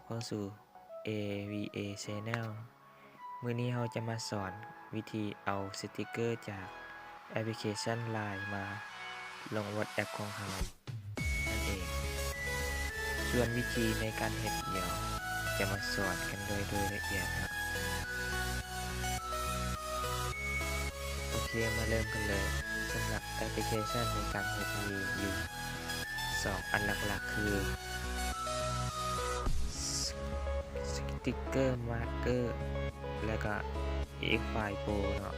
ເຂົ້າສູ່ ເອວີເອ Channel. ມື້ນີ້ເຮົາຈະມາສອນວິທີເອົາສະຕິກເກີຈາກແອັບພລິເຄຊັນ Line ມາລົງ WhatsApp ຂອງເຮົານັ້ນເອງ. ສ່ວນວິທີໃນການເຮັດ ດຽວຈະມາສອນກັນໂດຍ ໂດຍລະອຽດເນາະ. ໂອເຄ ມາເລີ່ມກັນເລີຍ. ສຳລັບແອັບພລິເຄຊັນໃນການເຮັດມີຢູ່ສອງອັນຫຼັກໆ ຄື ສະຕິກເກີມາກເກີ ແລະກະ ເອເອັກໄຟລ໌ໂປຣເນາະ.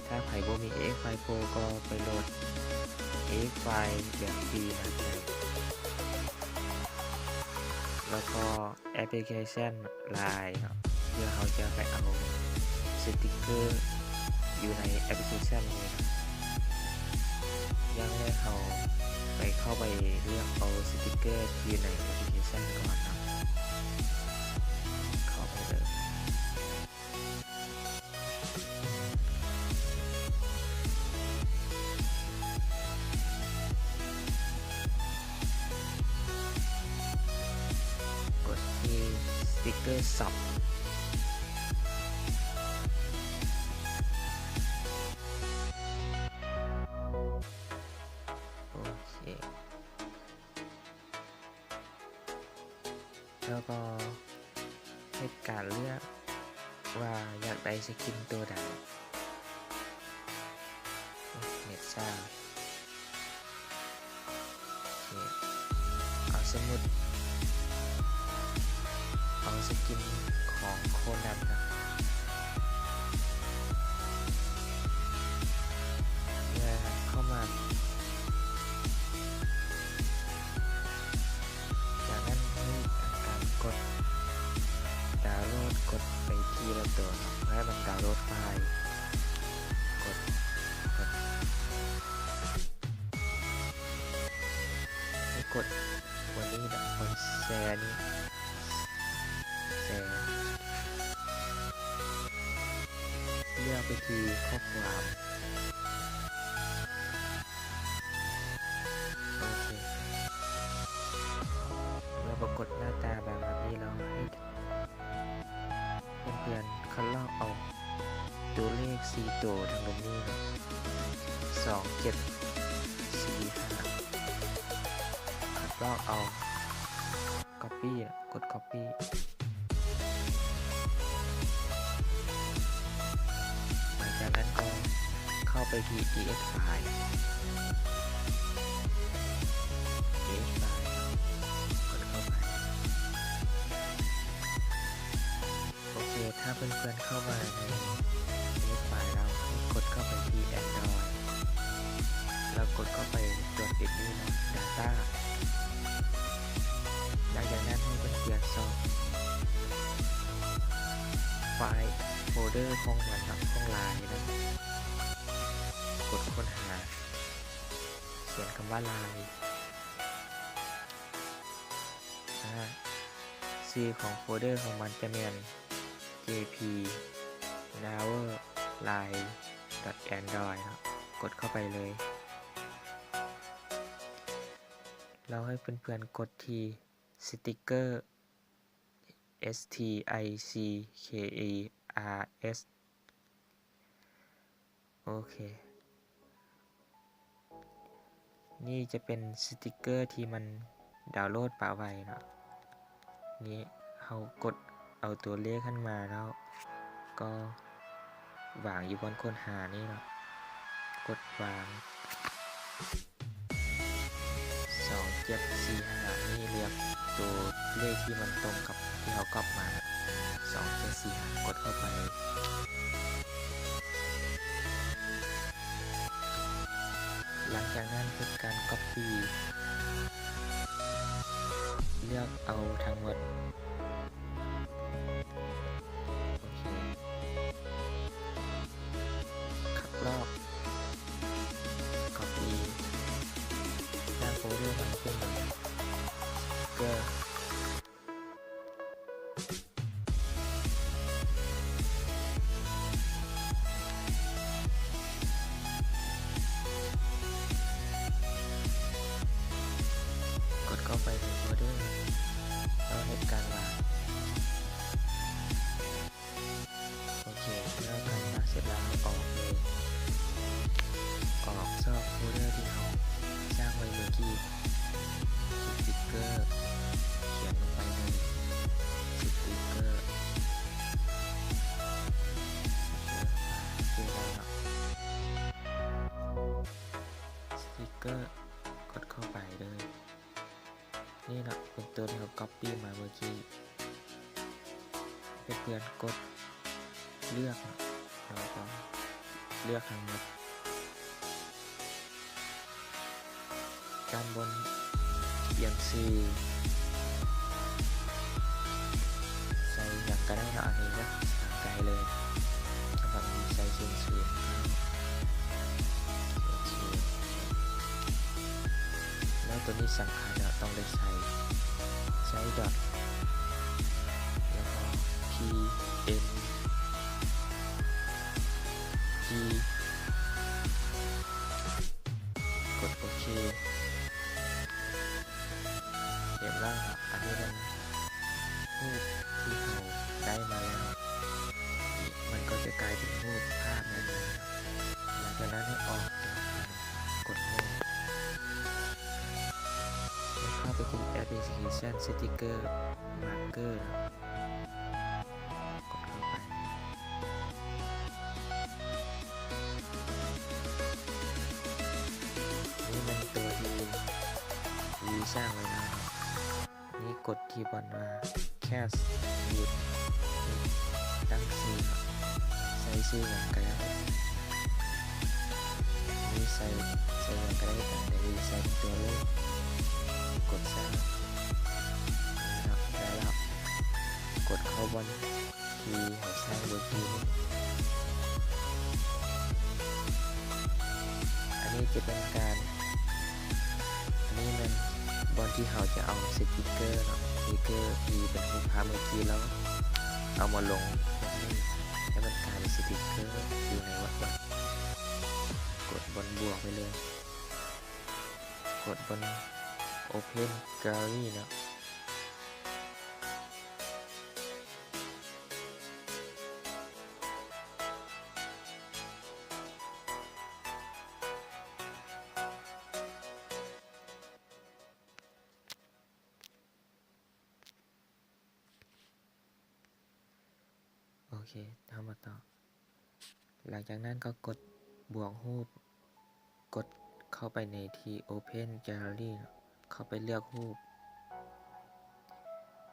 ຖ້າໃຜບໍ່ມີເອເອັກໄຟລ໌ໂປຣກໍໄປໂຫຼດເອເອັກໄຟລ໌ແບບຟຣີມາໄດ້ ແລ້ວກໍແອັບພລິເຄຊັນ Line ເນາະ ເພື່ອເຮົາຈະໄປເອົາສະຕິກເກີຢູ່ໃນແອັບພລິເຄຊັນນີ້ເນາະ. ຢ່າງແລກເຮົາໄປ ເຂົ້າໄປເລືອກເອົາສະຕິກເກີທີ່ຢູ່ໃນແອັບພລິເຄຊັນກ່ອນເນາະ. ເຂົ້າໄປເລີຍ. ກົດທີ່ສະຕິກເກີຊັອບ. ໂອເຄ. ແລ້ວກໍເຮັດການເລືອກວ່າຢາກໄດ້ສະກິນໂຕໃດ. ເນັດຊ້າ. ໂອເຄ ເອົາ ສົມມຸດເອົາສະກິນຂອງໂຄນັນນະ. ເມື່ອເຂົ້າມາ ຈາກນັ້ນໃຫ້ທຳການກົດດາວໂຫຼດ, ກົດໄປທີລະໂຕເນາະ ເພື່ອໃຫ້ມັນດາວໂຫຼດໄຟລ໌. ກົດ ກົດ ໃຫ້ກົດ ອັນນີ້ນະ ມັນແຊນີ້ ແຊ ເລືອກໄປທີ່ຂໍ້ຄວາມ. ໂອເຄ ແລ້ວປາກົດໜ້າຕາແບບນີ້ ລອງໃຫ້ເພື່ອນໆຄັດລອກເອົາຕົວເລກສີ່ໂຕທາງລຸ່ມນີ້ເນາະ ສອງເຈັດສີ່ຫ້າ ຄັດລອກເອົາ. ກັອບປີ້ ກົດກັອບປີ້ ຫຼັງຈາກນັ້ນກໍເຂົ້າໄປທີ່ເອເອັກໄຟລ໌ ເອເອັກໄຟລ໌ ກົດເຂົ້າໄປ. ໂອເຄ ຖ້າເພື່ອນໆເຂົ້າມາໃນເອເອັກໄຟລ໌ແລ້ວ ໃຫ້ກົດເຂົ້າໄປທີ່ແອນດຣອຍ ແລ້ວກົດເຂົ້າໄປຕົວປິດນີ້ເນາະ ດາຕ້າ. ຫຼັງຈາກນັ້ນໃຫ້ເພື່ອນໆຊອກໄຟລ໌ ໂຟລເດີຂອງມັນເນາະ ຂອງລາຍນັ້ນ ກົດຄົ້ນຫາ ຂຽນຄຳວ່າລາຍ. ອາ ຊື່ຂອງໂຟລເດີຂອງມັນຈະແມ່ນ ເຈພີ ນາວເວີ ລາຍ ດອດ ແອນດຣອຍ ເນາະ ກົດເຂົ້າໄປເລີຍ. ແລ້ວໃຫ້ເພື່ອນໆກົດທີ່ສະຕິກເກີ ເອສ ທີ ໄອ ຊີ ເຄ ອີ ອາ ເອສ. ໂອເຄ ນີ້ຈະເປັນສະຕິກເກີທີ່ມັນດາວໂຫຼດປະໄວ້ເນາະ. ນີ້ເຮົາກົດເອົາຕົວເລກຫັ້ນມາ ແລ້ວກໍວາງຢູ່ບ່ອນຄົ້ນຫານີ້ເນາະ ກົດວາງ. ສອງເຈັດສີ່ຫ້າ ນີ້ເລືອກຕົວເລກທີ່ມັນຕົງກັບທີ່ເຮົາກັອບມາ ສອງເຈັດສີ່ຫ້າ ກົດເຂົ້າໄປ. ຫຼັງຈາກນັ້ນເຮັດການກັອບປີ້ ເລືອກເອົາທັງໝົດ. ໂອເຄ ຄັດລອກ ກັອບປີ້ ສ້າງໂຟລເດີໃໝ່ຂຶ້ນມາ ເພື່ອ ກົດເຂົ້າໄປໃນໂຟລເດີ ແລ້ວ ເກີ ກົດເຂົ້າໄປເລີຍ. ນີ້ເນາະ ເປັນຕົວທີ່ເຮົາກັອບປີ້ມາເມື່ອກີ້. ເພື່ອນໆ ກົດເລືອກເນາະ ແລ້ວກໍເລືອກທັງໝົດ. ດ້ານບົນຂຽນຊື່ ໃສ່ຫຍັງກໍໄດ້ເນາະ ອັນນີ້ເນາະ ຕາມໃຈເລີຍ. ສຳລັບນີ້ໃສ່ສູນສູນ ສູນສູນ ແລ້ວຕົວນີ້ສຳຄັນເນາະ ຕ້ອງໄດ້ໃສ່ ໃສ່ດອດ ແລ້ວກໍ P N G ກົດໂອເຄ ຮຽບຮ້ອຍເນາະ. ອັນນີ້ແມ່ນຮູບທີ່ເຮົາໄດ້ມາແລ້ວ ມັນກໍຈະກາຍເປັນຮູບພາບແບບນີ້. ຫຼັງຈາກນັ້ນໃຫ້ອອກ ກົດໂຮມ ໃຫ້ເຂົ້າໄປທີ່ແອັບພລິເຄຊັນສະຕິກເກີ ມາກເກີ ກົດເຂົ້າໄປ. ນີ້ແມ່ນຕົວທີ່ວີສ້າງໄວ້ແລ້ວເນາະ. ນີ້ກົດທີ່ບ່ອນວ່າ ແຄສ ເຮັດ ຕັ້ງຊື່ເນາະ ໃສ່ຊື່ຫຍັງກໍໄດ້. ນີ້ໃສ່ ໃສ່ຫຍັງກໍໄດ້ ແຕ່ວ່າໃສ່ເປັນຕົວເລີກ. ກົດສ້າງ ນີ້ເນາະ ໄດ້ແລ້ວ. ກົດເຂົ້າບ່ອນ ທີ່ເຮົາສ້າງເມື່ອກີ້ນີ້. ອັນນີ້ຈະເປັນການ ອັນນີ້ແມ່ນບ່ອນທີ່ເຮົາຈະເອົາສະຕິກເກີເນາະ ສະຕິກເກີທີ່ເປັນຮູບພາບເມື່ອກີ້ ແລ້ວເອົາມາລົງບ່ອນນີ້ ໃຫ້ມັນກາຍເປັນສະຕິກເກີຢູ່ໃນວັດວັດ. ກົດບ່ອນບວກໄປເລີຍ ກົດບ່ອນໂອເພັນແກລເລີຣີເນາະ. ໂອເຄ ເຮົາມາຕໍ່. ຫຼັງຈາກນັ້ນກໍກົດບວກຮູບ ກົດເຂົ້າໄປໃນທີ່ Open Gallery ເນາະ ເຂົ້າໄປເລືອກຮູບ.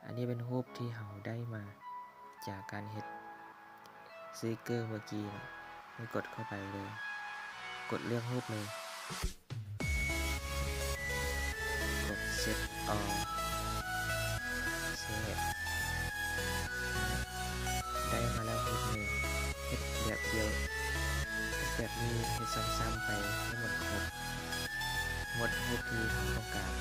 ອັນນີ້ເປັນຮູບທີ່ເຮົາໄດ້ມາຈາກການເຮັດສະຕິກເກີເມື່ອກີ້ເນາະ. ໃຫ້ກົດເຂົ້າໄປເລີຍ ກົດເລືອກຮູບເລີຍ. ກົດ Save All ເຊບ ໄດ້ມາແລ້ວຮູບໜຶ່ງ. ເຮັດແບບດຽວ ເຮັດແບບນີ້ ເຮັດຊ້ຳໆໄປໃຫ້ມັນຄົບໝົດຮູບທີ່ເຮົາຕ້ອງການ.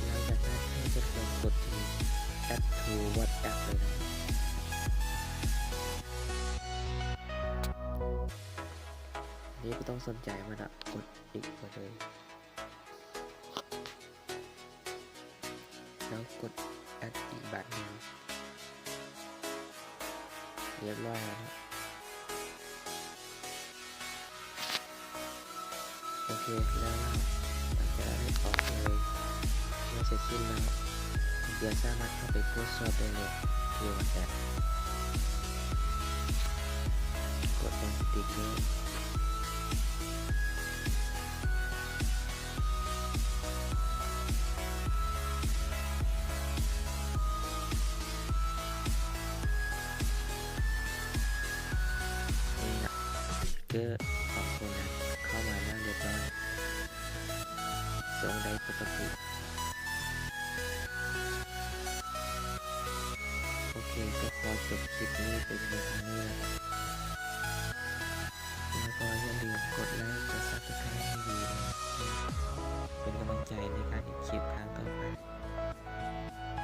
ຫຼັງຈາກນັ້ນໃຫ້ເປັນການກົດທີ່ Add to WhatsApp ເລີຍເນາະ. ນີ້ບໍ່ຕ້ອງສົນໃຈມັນລະ ກົດ Add ໄປເລີຍ. ແລ້ວກົດ Add ອີກບາດໜຶ່ງ. ຮຽບຮ້ອຍແລ້ວເນາະ. ໂອເຄ ແລ້ວ ຫຼັງຈາກນັ້ນອອກເລີຍ. ເມື່ອເສັດສິ້ນແລ້ວ ເຮົາສາມາດເຂົ້າໄປກວດສອບໄດ້ເລີຍ ທີ່ WhatsApp ກົດວາງສະຕິກເກີ. ນີ້ລະ ສະຕິກເກີຂອງຄົນເຂົ້າມາແລ້ວຮຽບຮ້ອຍ ສົ່ງໄດ້ປົກກະຕິ. ໂອເຄ ກໍຂໍຈົບຄລິບນີ້ໄປພຽງເທົ່ານີ້ລະ. ແລ້ວ ກໍຢ່າລືມກົດໄລ ກົດ Subscribe ໃຫ້ດີເດີ ເປັນກຳລັງໃຈໃນການເຮັດຄລິບຄັ້ງຕໍ່ໄປ.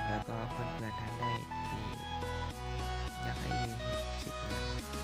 ແລ້ວກໍເພື່ອນໆທ່ານໃດທີ່ຢາກໃຫ້ເຮັດຄລິບຫຍັງ